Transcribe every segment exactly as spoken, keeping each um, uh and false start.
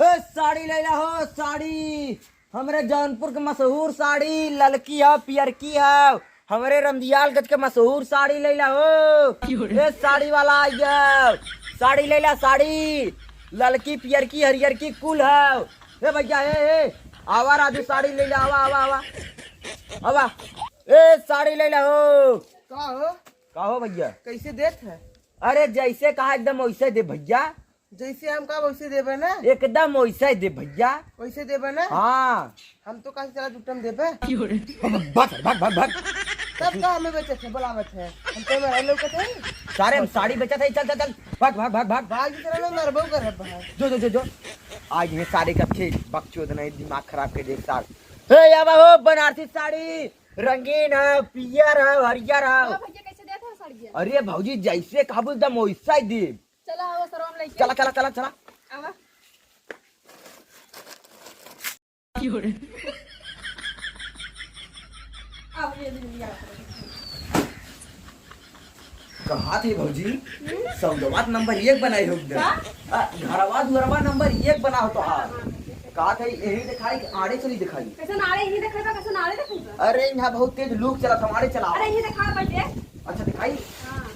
ए, साड़ी लैला हो, साड़ी। हमरे जौनपुर के मशहूर साड़ी, ललकी हौ, पियरकी हौ। हमरे रमदियालगंज के मशहूर साड़ी लैला हो। ए, साड़ी वाला आइ गया। साड़ी लैला, साड़ी। ललकी, पियरकी, हरियरकी कुल हौ। ए भैया, ए, ए, आवा राजू, साड़ी लैला, आवा, आवा, आवा। आवा। ए, साड़ी लैला हो। का हो? का हो भैया? कैसे देत है? अरे, जैसे कहा एकदम वैसे दे भैया। जैसे हम कहा वैसे देबे ना? एकदम वैसे दे भैया। वैसे देबे ना? हाँ। हम तो कहा चला दुटम देबे। भाग, भाग, भाग, भाग। तब का हमें बेचत है, बोलावत है? हम तो मेरा लौकत है। सारे हम साड़ी बेचत है, चल, चल, चल। भाग, भाग, भाग, भाग। भाग की तरह में मरबो कर है बाहर। जो, जो, जो, जो। आज ये सारे का खेल बकचोद नहीं, दिमाग खराब के देख सार। ए, आवा हो, बनारसी साड़ी, रंगीन है, पियर है, हरियर है। हाँ भैया, कैसे देत है साड़िया? अरे भौजी, जैसे कहबू एकदम वैसा ही देब। चला, आवा, सरवा में लेके। चला, चला, चला, चला। आवा। आवा, ये ले लिया। कहा थे भौजी, हम्म? सौदवा त नंबर एक बनाई हो एकदम। का? आ, घरवा दुअरवा नंबर एक बना हो तोहार। हाँ, हाँ, ठीक है। कहा थे यही दिखाई कि आड़े चली दिखाई? कैसे नाड़े यही दिखाई बा, कैसे नाड़े दिखाई बा? अरे, यहाँ बहुत तेज लू चलत, हमारे चला। अरे, यही दिखा बैठे। अच्छा, दिखाई? हाँ।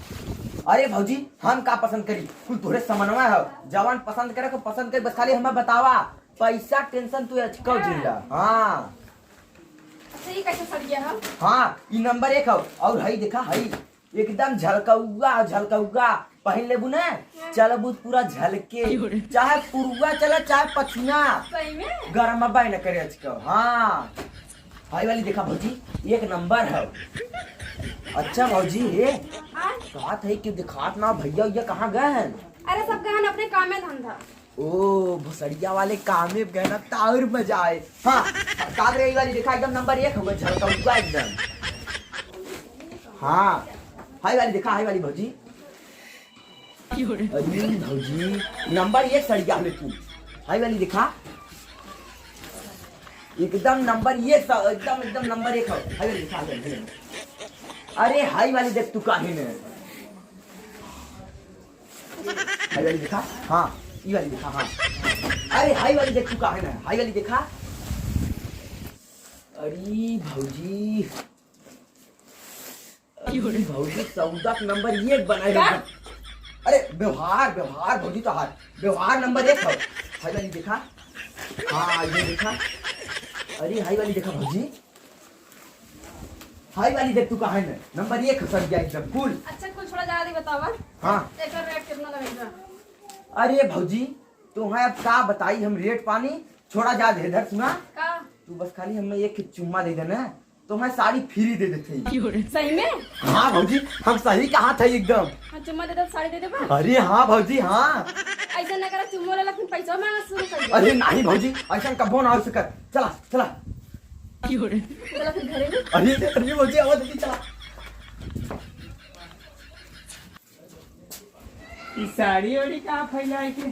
अरे भौजी, हम का पसंद करी? कुल तोहरे समनवा है। जवान पसंद करे को पसंद करी, बस खाली हमें बतावा। पैसा tension तू अचकव हाँ। जिंदा। हाँ। अच्छा, ये कैसे सड़ गया है? हाँ, ई नंबर एक हौ। और हई देखा, हई एकदम झलकौआ, झलकौआ। पहिन लेबू ना, हाँ। चलबू पूरा झलके। चाहे पुरुआ चला, चाहे पछुआ। सही में? गरम बाय न करे अचकव। हाँ। हई वाली देखा भौजी, एक नंबर है। अच्छा भौजी, हे, हाँ? कहा थे कि दिखात ना भैया, ये कहाँ गए हैं? अरे, सब गए हैं अपने काम में धंधा। ओ, भोसड़िया वाले कामे गए ना, त और मजा आए। हाँ, का रे, ई वाली देखा, एकदम नंबर एक हौ, झलकौआ एकदम। हाँ, हई वाली देखा, हई वाली भौजी। अरे भौजी, नंबर एक सड़िया हमें तू। हई वाली देखा, एकदम नंबर एक स-, एकदम, एकदम नंबर एक हौ। हई वाली देखा, हई वाली, हई वाली। अरे हई वाली देख तू काहे ने। हई वाली देखा? हाँ, ई वाली देखा, हाँ। अरे, हई वाली देख तू काहे ना? हई वाली देखा? अरे, भौजी। अरे, भौजी, सौदा के नंबर एक बनाए का? हो। अरे, व्यवहार, व्यवहार, भौजी, तोहार। व्यवहार नंबर एक हौ। हई वाली देखा? हाँ, ये देखा? अरे, हई वाली देखा, भौजी। हई वाली देख तू काहे न, नंबर एक हौ सड़िया एकदम कुल। अच्छा, कुल छोड़ा जाए दे, बतावा। हाँ। एकर रेट कितना लगेगा? अरे भौजी, तोहे अब का बताई हम रेट पानी, छोड़ा जाए दे, इधर सुना। का? तू बस खाली हमें एक चुम्मा दे देना, तोहे साड़ी free दे देते हैं। सही में? हाँ भौजी, हम सही कहा थे एकदम। हाँ, चुम्मा दे दे, साड़ी दे देबा? अरे हाँ भौजी, हाँ। ऐसा ना करा, चुम्मा लेला, फिर पैसा मांगा शुरू कर दे। अरे नहीं भौजी, ऐसा कबो ना हो सकत। चला, चला। चला फिर घरे में। अरे, अरे, भौजी, आवाज अभी चला। ई साड़ी ओड़ी कहाँ फैलाई के?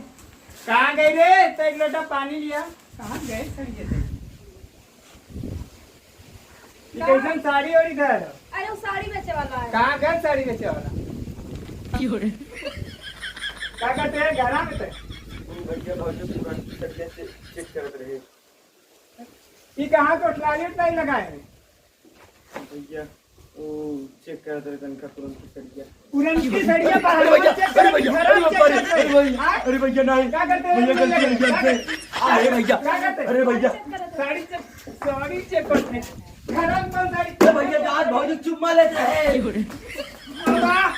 कहाँ गई रे? तो एक लोटा पानी लिया। कहाँ गए साड़ी ये? ई का? कैसन साड़ी ओड़ी घर? अरे, वो साड़ी बेचे वाला है। कहाँ घर साड़ी बेचे वाला? का करते हैं घरा में ते? भैया, भौजी पुरान तरीके से check करत रहे। ई कहाँ के उठलाली उठलाली लगाए हैं? भैया, ओ, check करत रहे तनका पुरनकी सड़िया। पुरनकी सड़िया अरे भैया, बाहर check अरे भैया, करत, अरे भैया, check करत अरे भैया, हाँ? अरे भैया, नहीं। का करते हैं? भैया, गलती, भैया, गलती। का करते? अरे भैया, का करते? अरे भैया। साड़ी check, साड़ी check करते हैं। घर में कौन साड़ी? अरे भैया, आज भौजी चुम्मा लेते हैं। बाबा,